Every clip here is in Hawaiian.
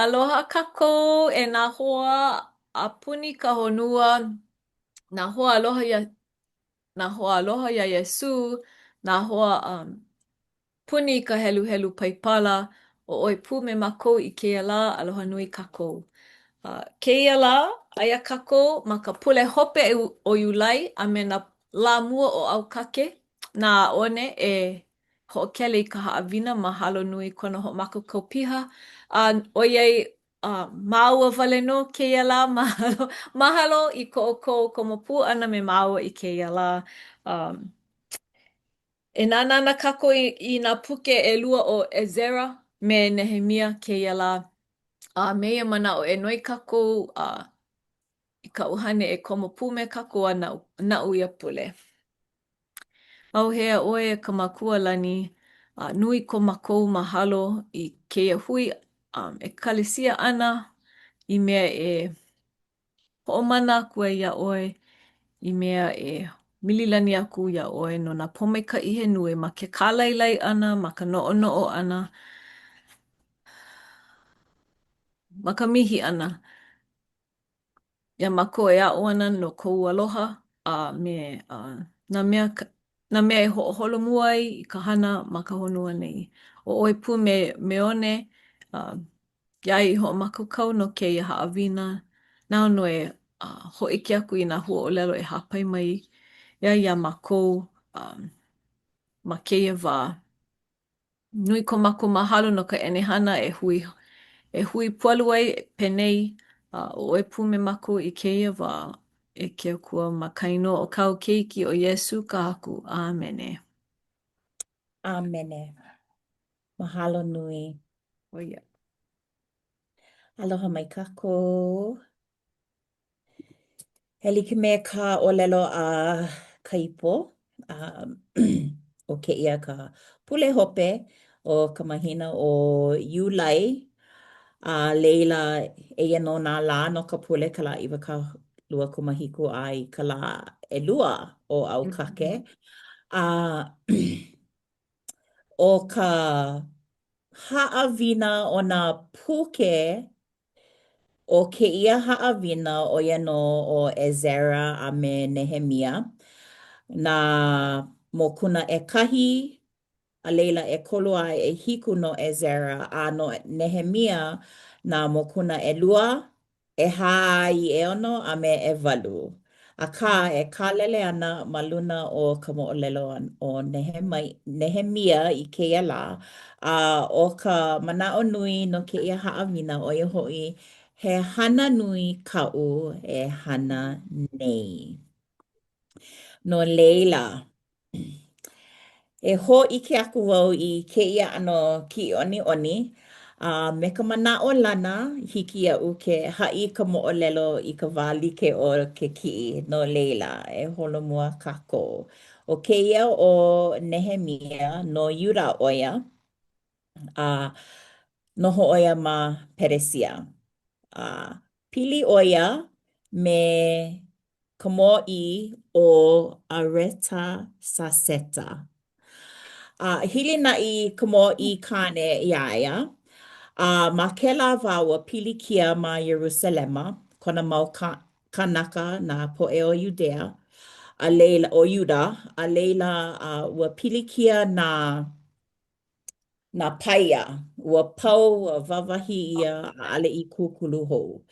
Aloha kākou e nā hoa a puni ka honua, nā hoa aloha iā, nā hoa aloha iā Iesū, nā hoa um, puni ka heluhelu Paipala, ʻo ʻoe pū me mākou i kēia lā, aloha nui kākou. Uh, kēia lā, aia kākou ma ka pule hope o Iulai a me nā lā mua o ʻAukake, nā one e hoʻokele i ka haʻawina mahalo nui kona hoʻomākaukau piha, a ʻoiai uh, māua wale nō kēia lā, mahalo, mahalo i ko ʻoukou komo pū ʻana me māua i kēia lā. Um, e nānā ana kākou i, i nā puke ʻelua ʻo ʻEzera me Nehemia kēia lā. A me ia manaʻo e noi kākou uh, i ka ʻUhane e komo pū me kākou a naʻu, naʻu ia pule. ʻAuhea ʻoe e ka Makua lani, a nui ko mākou mahalo i kēia hui ʻekalesia ʻana i mea e hoʻomana aku ai iā ʻoe, i mea e mililani aku iā ʻoe no nā pōmaikaʻi he nui ma ke kālailai ʻana, ma ka noʻonoʻo ʻana, ma ka mihi ʻana. Iā mākou e aʻo ana no kou aloha a me nā mea, nā mea e hoʻoholomua ai i ka hana ma ka honua nei. ʻO ʻoe pū me Meone, iā ia i hoʻomākaukau no kēia haʻawina, nāu nō e hōʻike aku i nā huaʻōlelo e hāpai mai ai iā mākou ma kēia wā. Nui ko mākou mahalo no ka ʻenehana e hui e hui pualu ai penei, a ʻo ʻoe pū me mākou i kēia wā, e ke Akua, ma ka inoa o kāu Keiki ʻo Iesū ka Haku. ʻĀmene. ʻĀmene. Mahalo nui. ʻO ia. Aloha mai kākou. E like me ka ʻōlelo a Kaipo, ʻo kēia ka pule hope o ka mahina ʻo Iulai, a laila, eia nō nā lā no ka pule, ka lā 27 a i ka lā ʻelua o ʻAukake. A ʻo ka haʻawina o nā puke ʻO kēia haʻawina, ʻo ia nō ʻo ʻEzera a me Nehemia, nā mokuna ʻekahi, a laila ʻekolu a ʻehiku no ʻEzera, a no Nehemia nā mokuna ʻelua, ʻehā a i ʻeono, a me ʻewalu. Akā, e kālele ana ma luna o ka moʻolelo o Nehemia i kēia lā, a ʻo ka manaʻo nui no kēia haʻawina, ʻo ia hoʻi, he hana nui kaʻu e hana nei. No laila, E hōʻike aku wau i kēia ʻano kiʻiʻoniʻoni, a me ka manaʻolana, hiki iaʻu ke haʻi i ka moʻolelo i ka wā like o ke kiʻi, no laila, e holomua kākou. ʻO kēia ʻo Nehemia, no Iuda ʻo ia, a noho ʻo ia ma Peresia. A pili ʻo ia me ka mōʻī ʻo ʻAretasaseta. A hilinaʻi ka mōʻī kāne iā ia, a ma kēlā wā ua pilikia ma Ierusalema kona mau kānaka, nā poʻe o Iudea, a laila, o Iuda, a laila, a ua pilikia nā nā paia, ua pau, ua wāwahi ʻia, ʻaʻole i kūkulu hou.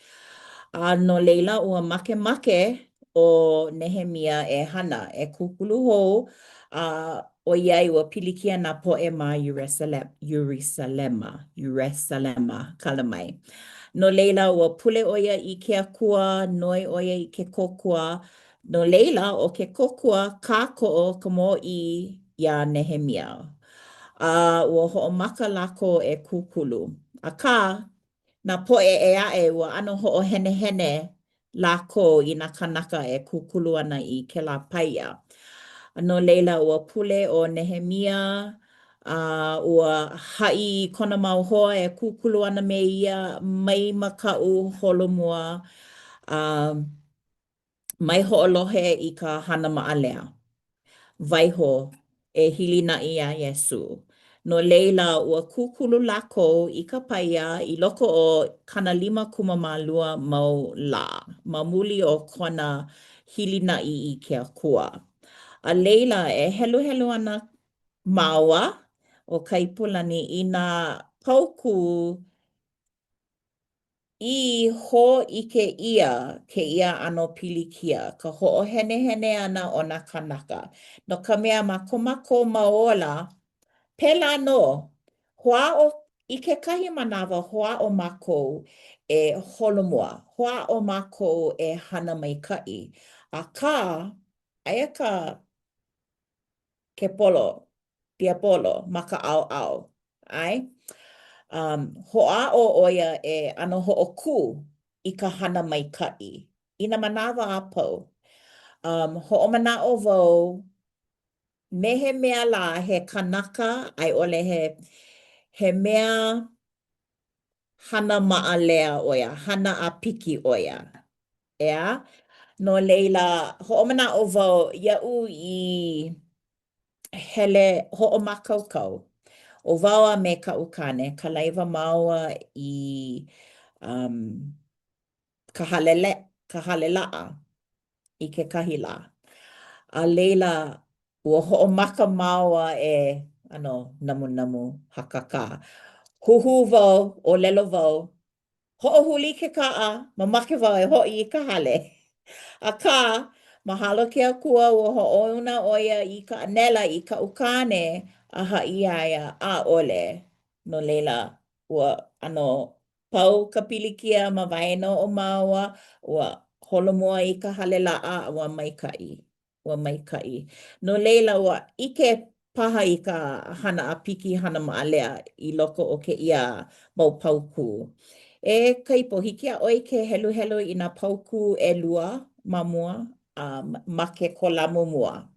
A no laila, ua makemake ʻo Nehemia e hana, e kūkulu hou, a ʻoiai ua pilikia nā poʻe ma Ierusalema, Ierusalema, kala mai. No laila, ua pule ʻo ia i ke Akua, noi ʻo ia i ke kōkua. No laila, ʻo ke kōkua kākoʻo ka mōʻī iā Nehemia, a ua hoʻomaka lākou e kūkulu. Akā, nā poʻe ʻē aʻe, ua ʻano hoʻohenehene lākou i nā kānaka e kūkulu ana i kēlā paia. No laila, ua pule ʻo Nehemia, a ua haʻi i kona mau hoa e kūkulu ana me ia, mai makaʻu holomua, a Mai hoʻolohe i ka hana maʻalea. Waiho e hilinaʻi iā Iesū. No laila, ua kūkulu lākou i ka paia i loko o 52 mau lā, ma muli o kona hilinaʻi i ke Akua. A laila, e heluhelu ana māua ʻo Kaipulani i nā paukū I hōʻike ʻia kēia ʻano pilikia, ka hoʻohenehene ʻana o nā kānaka, no ka mea ma ko mākou mau ola, pēlā nō, hoʻāʻo i kekahi manawa hoʻāʻo mākou e holomua, hoʻāʻo mākou e hana maikaʻi, akā, aia ka kepolo diabolo ma ka ʻaoʻao, ʻae? Um, hoʻāʻo ʻo ia e ʻano hoʻokū i ka hana maikaʻi i nā manawa a pau. Um, hoʻomanaʻo wau me he mea lā he kanaka a i ʻole he, he mea hana maʻalea ʻo ia, hana ʻāpiki ʻo ia. ʻEā? No laila, hoʻomanaʻo wau iaʻu i hele hoʻomākaukau ʻo wau a me kaʻu kāne, kalaiwa māua i um, ka hale le, ka hale laʻa i kekahi lā. A laila, ua hoʻomaka māua e ʻano namunamu hakakā. Huhū wau, ʻōlelo wau, Hoʻohuli ke kaʻa, mamake wau e hoʻi i ka hale. Akā, mahalo ke Akua ua hoʻouna ʻo ia i ka ʻānela i kaʻu kāne a haʻi iā ia, ʻaʻole. No laila, ua ʻano pau ka pilikia ma waena o māua, ua holomua i ka hale laʻa a ua maikaʻi. ua maikaʻi. No laila, ua ʻike paha i ka hana ʻāpiki, hana maʻalea i loko o kēia mau paukū. E Kaipo, hiki iā ʻoe ke heluhelu i nā paukū ʻelua ma mua, um, ma ke kolamu mua?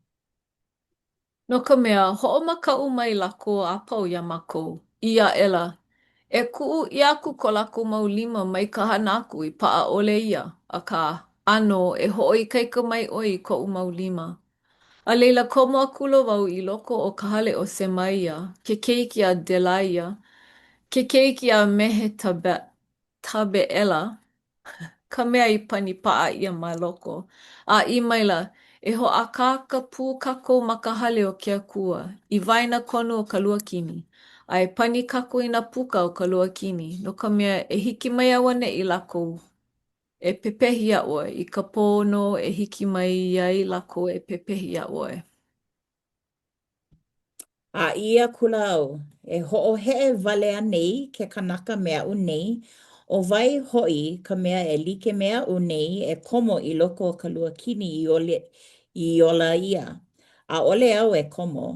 No ka mea, hoʻomakaʻu mai lākou a pau iā mākou, ʻī aʻela, E kuʻu ʻia aku ko lākou mau lima mai ka hana aku i paʻa ʻole ia, akā, ʻānō, e hoʻoikaika mai ʻoe i koʻu mau lima. A laila komo akula wau i loko o ka hale o Semaia, ke keiki a Delaia, ke keiki a Mehetabeʻela, ka mea i pani paʻa ʻia ma loko, a ʻī maila, E hoʻākāka pū kākou ma ka hale o ke Akua, i waenakonu o ka luakini, a e pani kākou i nā puka o ka luakini, no ka mea, e hiki mai auaneʻi lākou e pepehi iā ʻoe, i ka pō nō e hiki mai ai lākou e pepehi iā ʻoe. A ʻī akula au, E hoʻoheʻe wale anei ke kanaka me aʻu nei? ʻO wai hoʻi ka mea e like me aʻu nei e komo i loko o ka luakini i ʻole i ola ia? ʻAʻole au e komo.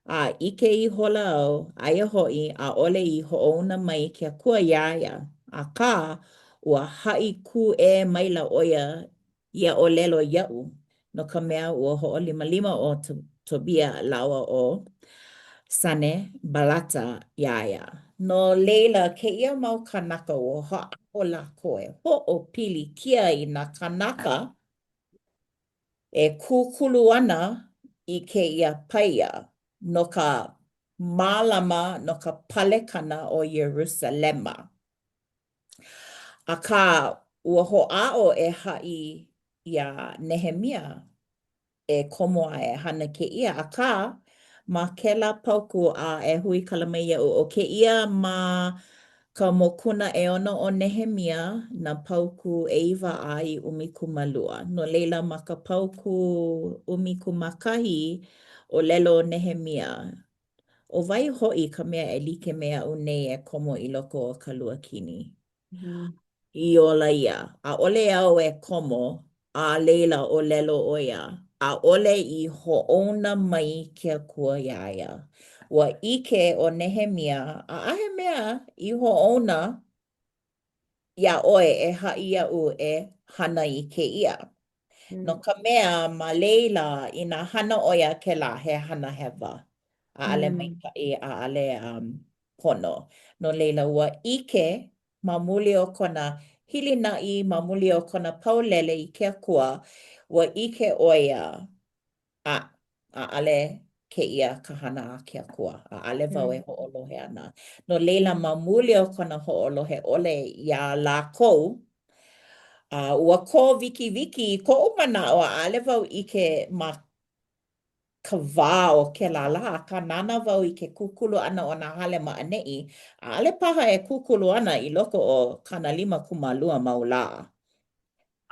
A ʻike ihola au, aia hoʻi, ʻaʻole i hoʻouna mai ke Akua iā ia, akā, ua haʻi kūʻē maila ʻo ia ia ʻōlelo iaʻu, no ka mea, ua hoʻolimalima ʻo Tobia lāua ʻo Sanebalata iā ia. No laila, kēia mau kānaka ua hoʻāʻo lākou e hoʻopilikia i nā kānaka e kūkulu ana i kēia paia no ka mālama no ka palekana o Ierusalema. Akā, ua hoʻāʻo e haʻi iā Nehemia e komo a e hana kēia, akā, ma kēlā paukū a e huikala mai iaʻu, ʻo kēia ma ka mokuna ʻeono o Nehemia, nā paukū ʻeiwa a i 12. No laila, ma ka paukū 11, ʻōlelo Nehemia, ʻO wai hoʻi ka mea e like me aʻu nei e komo i loko o ka luakini? I ola ia, ʻaʻole au e komo, a laila ʻōlelo ʻo ia, ʻaʻole i hoʻouna mai ke Akua iā ia. Ua ʻike ʻo Nehemia, ʻaʻahe mea i hoʻouna iā ʻoe e haʻi iaʻu e hana i kēia. No ka mea, ma laila, inā hana ʻo ia kēlā, he hana hewa. ʻAʻole maikaʻi, ʻaʻole um, pono. No laila, ua ʻike ma muli o kona hilinaʻi, ma muli o kona paulele i ke Akua, ua ʻike ʻo ia, a, ʻaʻole. kēia ka hana a ke Akua, ʻaʻole wau e hoʻolohe ana. No laila, ma muli o kona hoʻolohe ʻole iā lākou, a ua kō wikiwiki i koʻu manaʻo, ʻaʻole wau ʻike ma ka wā o kēlā lā, akā nānā wau i ke kūkulu ʻana o nā hale ma ʻaneʻi, ʻaʻole paha e kūkulu ana i loko o 52 mau lā.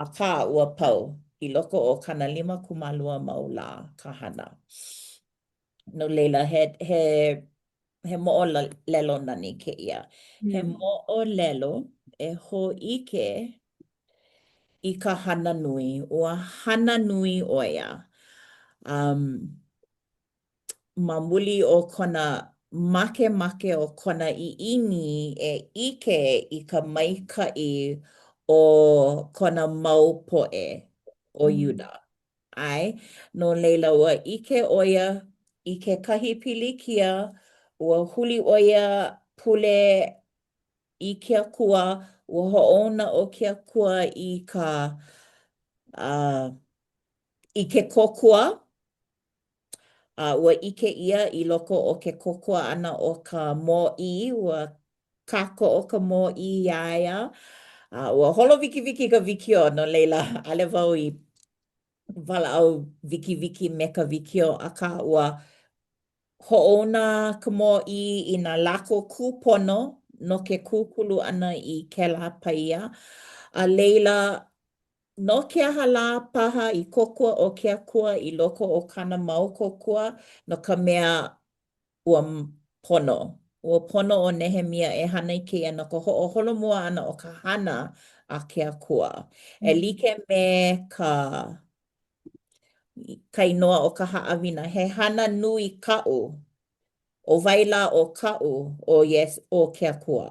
Akā, ua pau i loko o 52 mau lā ka hana. No laila, he, he, he moʻolelo nani kēia. He moʻolelo e hōʻike i ka hana nui. Ua hana nui ʻo ia. Um, ma muli o kona makemake o kona ʻiʻini e ʻike i ka maikaʻi o kona mau poʻe o Iuda. ʻAe, no laila, ua ʻike ʻo ia i kekahi pilikia, ua huli ʻo ia pule i ke Akua, ua hoʻouna ʻo ke Akua i ka, uh, i ke kōkua, A ua ʻike ʻia i loko o ke kōkua ʻana o ka mōʻī, ua kākoʻo ka mōʻī iā ia. A ua holo wikiwiki ka wikiō, no laila, ʻaʻole wau i walaʻau wikiwiki me ka wikiō, akā ua hoʻouna ka mōʻī i nā lako kūpono no ke kūkulu ʻana i kēlā paia. A laila, No ke aha lā paha i kōkua ʻo ke Akua i loko o kāna mau kōkua? No ka mea, ua pono. Ua pono ʻo Nehemia e hana i kēia no ka hoʻoholomua ʻana o ka hana a ke Akua. E like me ka ka inoa o ka haʻawina, he hana nui kaʻu ʻO wai lā ʻo kaʻu, ʻo Ies, ʻo ke Akua?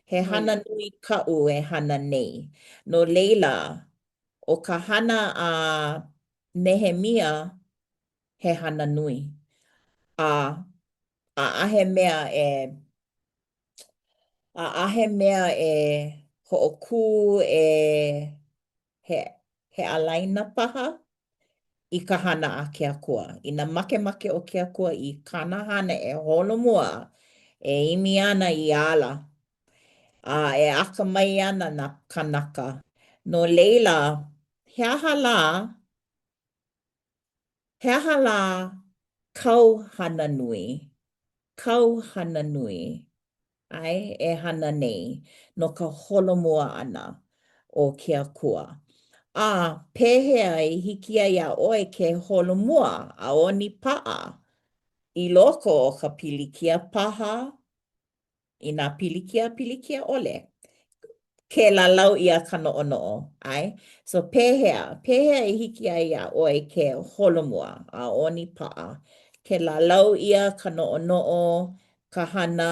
He hana nui kaʻu e hana nei. No laila, ʻo ka hana a Nehemia, he hana nui. A ʻaʻahe mea e, ʻaʻahe mea e hoʻokū e he, he ālaina paha i ka hana a ke Akua. Inā makemake ʻo ke Akua i kāna hana e holomua, e ʻimi ana i ala, a e akamai ana nā kānaka. No laila, he aha lā, he aha lā kāu hana nui? Kāu hana nui? ʻae, e hana nei no ka holomua ʻana o ke Akua. A pehea i hiki ai iā ʻoe ke holomua a ʻonipaʻa i loko o ka pilikia paha, i nā pilikia, pilikia ʻole, ke lalau ʻia ka noʻonoʻo, ʻae? So pehea, pehea i hiki ai iā ʻoe ke holomua a ʻonipaʻa, ke lalau ʻia ka noʻonoʻo, ka hana,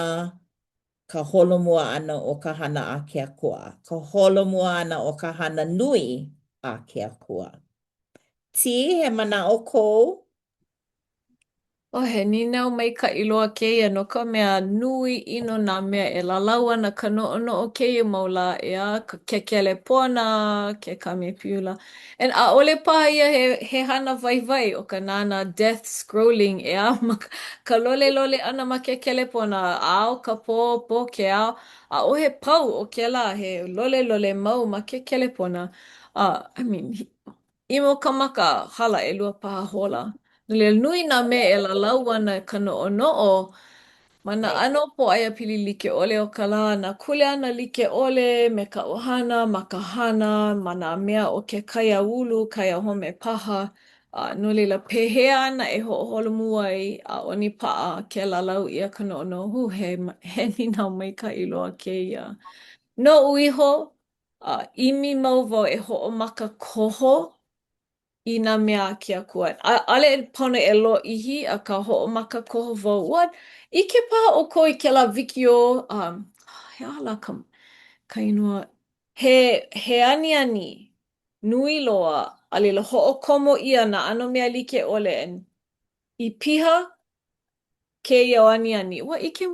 ka holomua ʻana o ka hana a ke Akua, ka holomua ʻana o ka hana nui a ke Akua. Tī, he manaʻo kou? Oh, he nīnau maikaʻi loa kēia no ka mea, nui ʻino nā mea e lalau ana ka noʻonoʻo kēia mau lā, ʻeā, ka ke kelepona, ke kamepiula. And ʻaʻole paha ia he, he hana waiwai ʻo ka nānā death scrolling, ʻeā, ma ka lolelole ʻana ma ke kelepona, ao ka pō, pō ke ao, ʻaʻohe pau o kēlā, he lolelole mau ma ke kelepona. Uh, I mean, ʻImo ka maka, hala ʻelua paha hola. No laila, nui nā mea e lalau ana ka noʻonoʻo ma nā ʻano pōʻaiapili like ʻole o ka lā, nā kuleana like ʻole me ka ʻohana, ma ka hana, ma nā mea o ke kaiāulu, kaiahome paha. A no laila, pehea ana e hoʻoholomua ai a ʻonipaʻa ke lalau ʻia ka noʻonoʻo? Hū, he, he nīnau maikaʻi loa kēia. Noʻu iho, A ʻimi mau wau e hoʻomaka koho i nā mea a ke Akua. ʻAʻole pono e lōʻihi, akā hoʻomaka koho wau. Ua ʻike paha ʻoukou i kēlā wikiō, um, he aha lā ka, ka inoa? He, he aniani nui loa, a laila hoʻokomo ʻia nā ʻano mea like ʻole and i piha kēia aniani. Ua ʻike,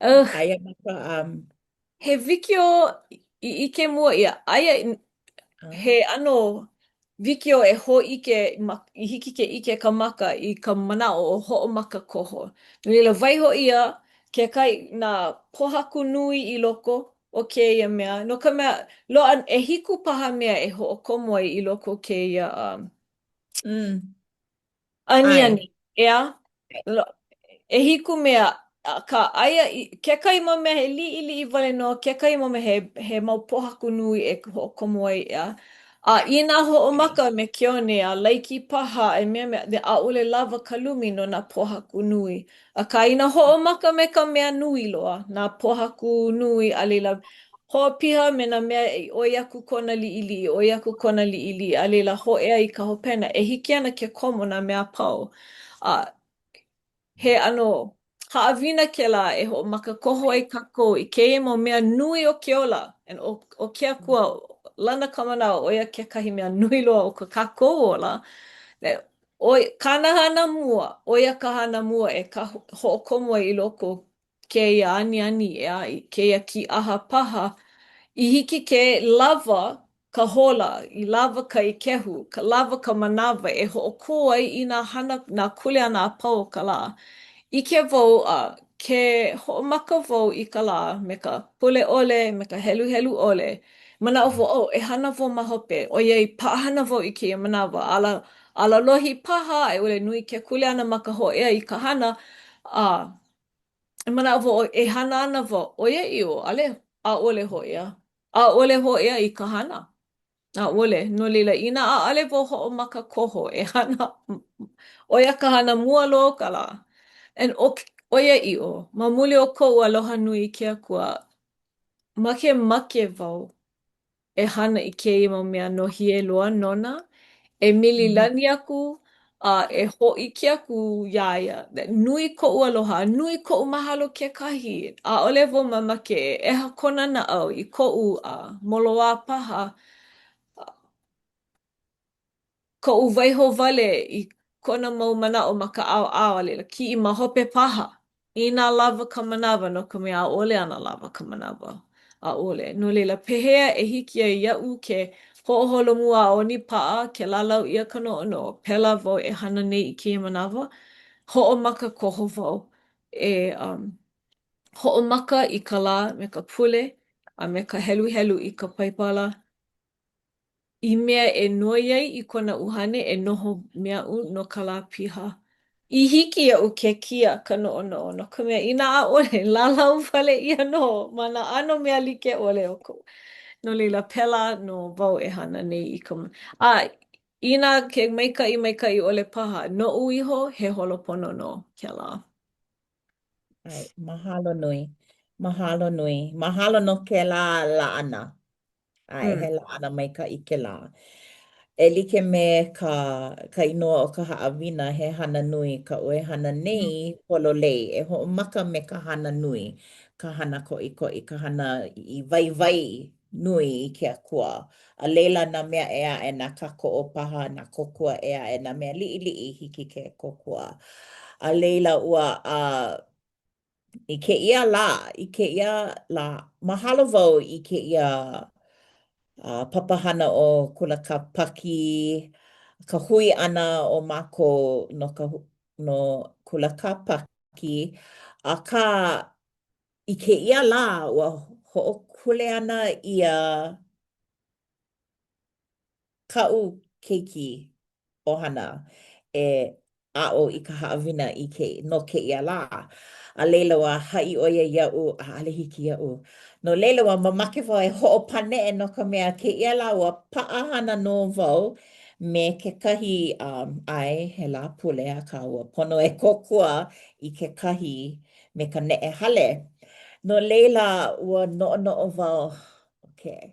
Ugh. Aia ma ka, um... He wikiō i ʻike mua ʻia, aia he ʻano. wikiō e hōʻike ma, i hiki ke ʻike ka maka i ka manaʻo o hoʻomakakoho. No laila, waiho ʻia kekahi nā pōhaku nui i loko o kēia mea, no ka mea, loaʻa ʻehiku paha mea e hoʻokomo ai i loko o kēia um, Mm. Aniani, ʻeā? ʻEhiku mea, akā aia i kekahi mau mea he liʻiliʻi wale nō, kekahi mau mea he, he mau pōhaku nui e hoʻokomo ai, ʻeā? A inā hoʻomaka me ke one a laiki paha a mea mea, ʻaʻole lawa ka lumi no nā pōhaku nui. Akā inā hoʻomaka me ka mea nui loa, nā pōhaku nui, a laila, Hoʻopiha me nā mea i ʻoi aku kona liʻiliʻi, ʻoi aku kona liʻiliʻi, a laila hōʻea i ka hopena, e hiki ana ke komo nā mea a pau. A he ʻano haʻawina kēlā e hoʻomakakoho ai kākou i kēia mau mea nui o ke ola. And ʻo, ʻo ke Akua, lana ka manaʻo, ʻo ia kekahi mea nui loa o ko kākou ola. ʻO kāna hana mua, ʻo ia ka hana mua e ka hoʻokomo ai i loko o kēia aniani, ʻeā, i kēia kīʻaha paha, i hiki ke lawa ka hola, i lawa ka ikehu, ka lawa ka manawa e hoʻokō ai i nā hana, nā kuleana a pau o ka lā. ʻIke wau a ke hoʻomaka wau i ka lā me ka pule ʻole, me ka heluhelu ʻole, manaʻo wau, oh, e hana wau ma hope, ʻoiai paʻahana wau i kēia manawa, ala, alalohi paha, a i ʻole nui ke kuleana ma ka hōʻea i ka hana, a E manaʻo wau, e hana ana wau, ʻoiaʻiʻo, ʻaʻole, ʻaʻole hōʻea. ʻAʻole hōʻea i ka hana. ʻAʻole. No laila, inā ʻaʻole wau hoʻomakakoho e hana, ʻo ia ka hana mua loa o ka lā. And ʻo, ʻoiaʻiʻo, ma muli o koʻu aloha nui i ke Akua, makemake wau e hana i kēia mau mea nōhie loa nona, e mililani aku a e hōʻike aku iā ia nui koʻu aloha, a nui koʻu mahalo kekahi. ʻAʻole wau mamake e ʻeha kona naʻau i koʻu a moloā paha. Koʻu waiho wale i kona mau manaʻo ma ka ʻaoʻao a laila kiʻi ma hope paha inā lawa ka manawa no ka mea ʻaʻole ana lawa ka manawa. ʻAʻole. No laila, pehea e hiki ai iaʻu ke hoʻoholomua a ʻonipaʻa ke lālau ʻia ka noʻonoʻo, pēlā wau e hana nei i kēia manawa, hoʻomakakoho wau e um, hoʻomaka i ka lā me ka pule a me ka heluhelu i ka Paipala I mea e noi ai i kona ʻuhane e noho me aʻu no ka lā piha. I hiki iaʻu ke kia ka noʻonoʻo, no ka mea, inā ʻaʻole, lālau wale ʻia nō ma nā ʻano mea like ʻole o ko. No laila, pēlā nō wau e hana nei i ka A inā ke maikaʻi maikaʻi ʻole paha, noʻu iho, he holopono nō kēlā. ʻAe, mahalo nui. Mahalo nui. Mahalo no kēlā laʻana. ʻAe, he laʻana maikaʻi kēlā. E like me ka ka inoa o ka haʻawina, he hana nui kaʻu e hana nei, pololei, e hoʻomaka me ka hana nui, ka hana koʻikoʻi, ka hana i waiwai nui i ke Akua. A laila nā mea ʻē aʻe, nā kākoʻo paha, nā kōkua ʻē aʻe, nā mea liʻiliʻi hiki ke kōkua. A laila ua a I kēia lā, i kēia lā, mahalo wau i kēia uh, papahana o Kula Kāpaki, ka hui ʻana o mākou no ka no Kula Kāpaki, akā i kēia lā ua hoʻokuleana ʻia kaʻu keiki ʻohana e aʻo i ka haʻawina i ke, no kēia lā. A laila ua haʻi ʻo ia iaʻu, ʻaʻole hiki iaʻu. No laila ua mamake wau e hoʻopaneʻe no ka mea kēia lā ua paʻahana nō wau me kekahi, um, ʻae, he Lāpule, akā ua pono e kōkua i kekahi me ka neʻe hale. No laila ua noʻonoʻo wau, okay,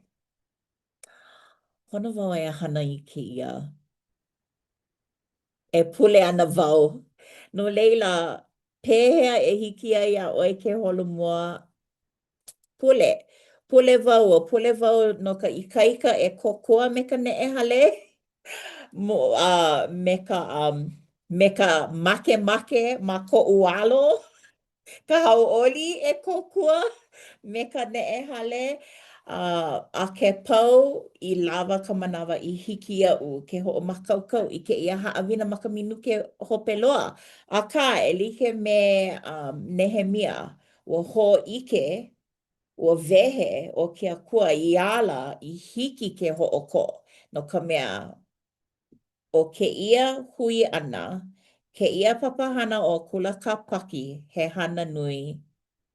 Pono wau e hana i kēia. E pule ana wau. No laila, pehea e hiki ai iā ʻoe ke holomua? Pule. Pule wau. Ua pule wau no ka ikaika e kōkua me ka neʻe hale. Mo, uh, me ka, um, me ka makemake ma koʻu alo. Ka hauʻoli e kōkua me ka neʻe hale. A, a ke pau i lawa ka manawa i hiki iaʻu ke hoʻomākaukau i kēia haʻawina ma ka minuke hope loa. Akā, e like me um, Nehemia, ua hōʻike, ua wehe ʻo ke Akua i ala i hiki ke hoʻokō, no ka mea, ʻo kēia hui ʻana, kēia papahana ʻo Kula Kāpaki, he hana nui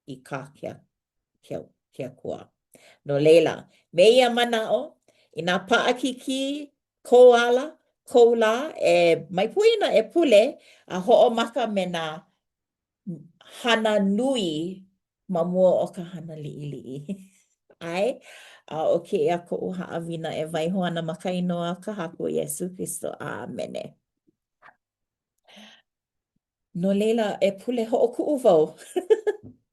i kā ke ke, ke Akua. No laila, me ia manaʻo, inā paʻakikī kou ala, kou lā, e mai poina e pule a hoʻomaka me nā hana nui ma mua o ka hana liʻiliʻi. ʻAe, a ʻo kēia koʻu haʻawina e waiho ana ma ka inoa o ka Haku Iesū Kristo. ʻĀmene. No laila, e pule hoʻokuʻu wau.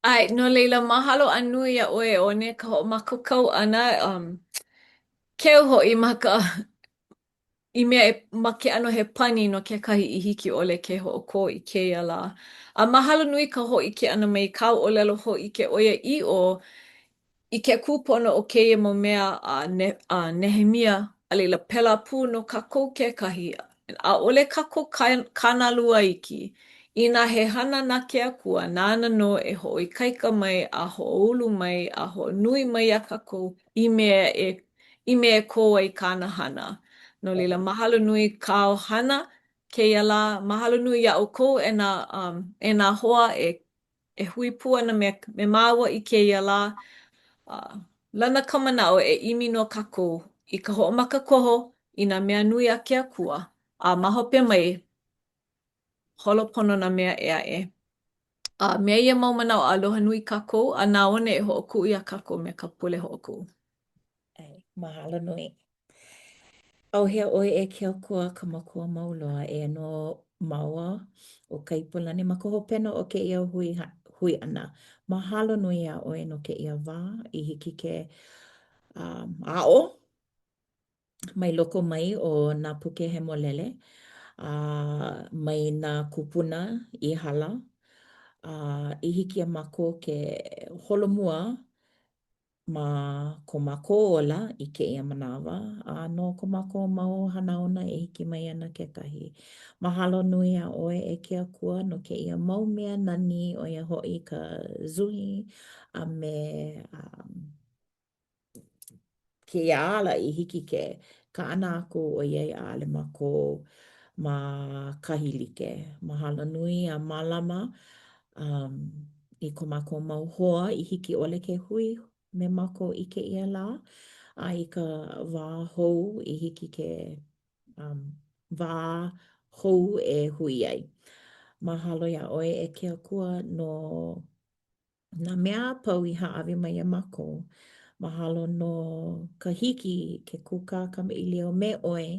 ʻAe, no laila, mahalo a nui iā ʻoe e One ka hoʻomākaukau ʻana, um, keu hoʻi ma ka i mea e ma ke ʻano he pani no kekahi i hiki ʻole ke hoʻokō i kēia lā. A mahalo nui ka hōʻike ʻana mai i kāu ʻōlelo hōʻike ʻoiaʻiʻo I ke kūpono o kēia mau mea a, ne, a Nehemia, a laila, pēlā pū nō kākou kekahi, ʻaʻole kākou kānālua iki. Inā he hana na ke Akua, nāna nō e hoʻoikaika mai a hoʻoulu mai a hoʻonui mai iā kākou i mea e, i mea e kō ai kāna hana. No laila, mahalo nui kāu hana kēia lā. Mahalo nui iā ʻoukou e nā, um, e nā hoa e e hui pū ana me, me māua i kēia lā, a lana ka manaʻo e ʻimi nō kākou i ka hoʻomakakoho i nā mea nui a ke Akua, a ma hope mai, holo pono nā mea ʻē aʻe. A me ia mau manaʻo aloha nui kākou, a na One e hoʻokuʻu iā kākou me ka pule hoʻokuʻu. ʻAe, mahalo nui. ʻAuhea ʻoe e ke Akua ka Makua mau loa, eia nō māua ʻo Kaipolani ma ka hopena o kēia hui, hui ʻana. Mahalo nui iā ʻoe no kēia wā i hiki ke um, aʻo mai loko mai o nā puke hemolele a mai nā kūpuna i hala a i hiki iā mākou ke holomua ma ko mākou ola i kēia manawa, a no ko mākou mau hanauna e hiki mai ana kekahi. Mahalo nui iā ʻoe e ke Akua no kēia mau mea nani, ʻo ia hoʻi ka zuhi a me um, kēia ala i hiki ke kaʻana aku ʻoiai ʻaʻole mākou ma kahi like. Mahalo nui a mālama um, i ko mākou mau hoa i hiki ʻole ke hui me mākou i kēia lā, a i ka wā hou i hiki ke um, wā hou e hui ai. Mahalo iā ʻoe e ke Akua no nā mea a pau i hāʻawi mai iā mākou. Mahalo no ka hiki ke kūkā kamaʻilio me ʻoe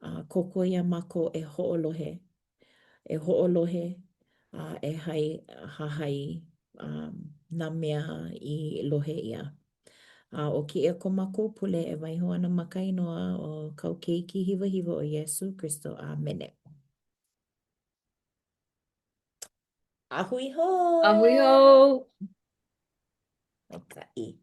a kōkua iā mākou e hoʻolohe e hoʻolohe a e hai, hahai um, nā mea i lohe ʻia. A ʻo kēia ko mākou pule e waiho ana ma ka inoa o kāu keiki hiwahiwa ʻo Iesū Kristo. ʻĀmene. A hui hou! A hui hou! Maikaʻi.